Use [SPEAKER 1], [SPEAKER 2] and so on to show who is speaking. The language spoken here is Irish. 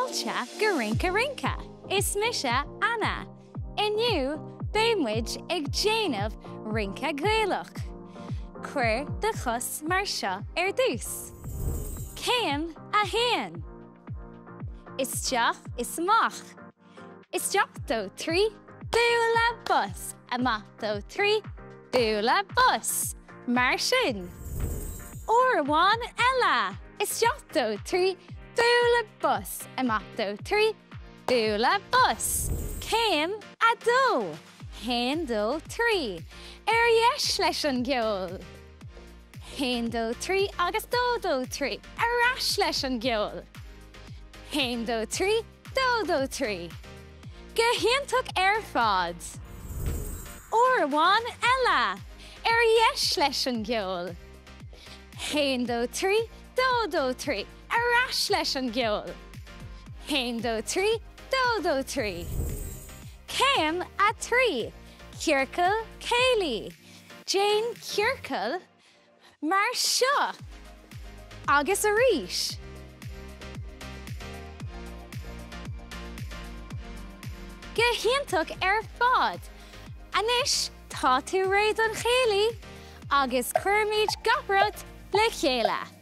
[SPEAKER 1] Fáilte go Rince Rince! Is mise Anna. Inniu beidh muid ag déanamh rince Gaelach. Cuir do chos mar seo ar dtús. Céim 1. Isteach is amach. Isteach, dó, tri, bualadh bos! Amach, dó, tri, bualadh bos! Mar sin. Uair amháin eile! Isteach, dó, tri, bualadh bos! Amach, dó, tri, bualadh bos! Céim 2, Haon, dó, tri. Ar dheis leis an gceol! Haon, dó, tri agus dó, dó, tri. Ar ais leis an gceol! Haon, dó, tri, Dó, dó, tri. Go hiontach ar fad! Uair amháin eile! Ar dheis leis an gceol! Haon, dó, tri, dó, dó, tri. Ar ais leis an gceol! Haon, dó, tri, dó, dó, tri. Céim 3, Ciorcal Céilí. Déan ciorcal Mar seo! Agus arís! Go hiontach ar fad! Anois tá tú réidh don chéilí! Agus cuirimid gach rud le chéile!